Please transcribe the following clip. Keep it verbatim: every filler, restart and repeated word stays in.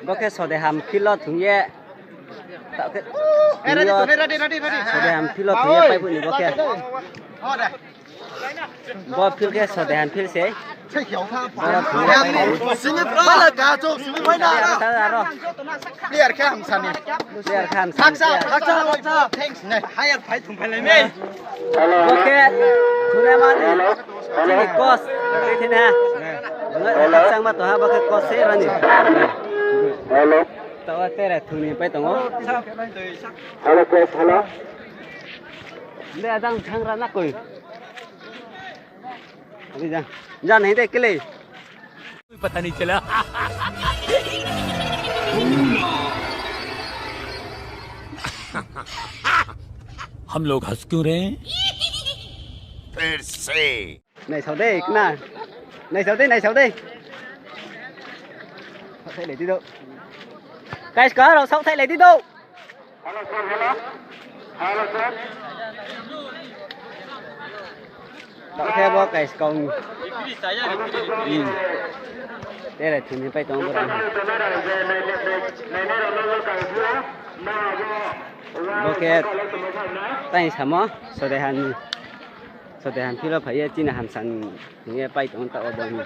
Bo khe Sodeham field wo thung ye. Taoh khe, ready, ready, ready, ready. Sodeham field wo thung ye pai phuh ni bo khe. Bo field khe Sodeham field se. Boro thung ye pai. Sini pala ka chok, sini pai na. Aro, aro. Player khe hamsani. Player khe hamsani. Thaksa, thaksa, thaksa. Thanks, ne. Higher fight thung phalai ne. Bo khe thungnai ma ni chini coach, tei thina. Bung no khakchangma tong ha, bo khe coach se rani. Hello. Taoh tere thungni pai tongo. Hello, coach, hello. De, ajang thangra na koi. Ani jang. Jan hai de kele. कोई पता नहीं चला। हम लोग हंस क्यों रहे हैं? फिर से। Naisao de, kna. Naisao de, naisao de. Saohthaih lai di do. Guys, ka rao saohthaih lai di do. Taoh khe bo kai skang. Hmm. Tere thini pai tong bora. Bo khe tai samo, Sodeham ni. Sodeham field wo phai ye chini hamsani hing ye pai tong taoh wo bo ni.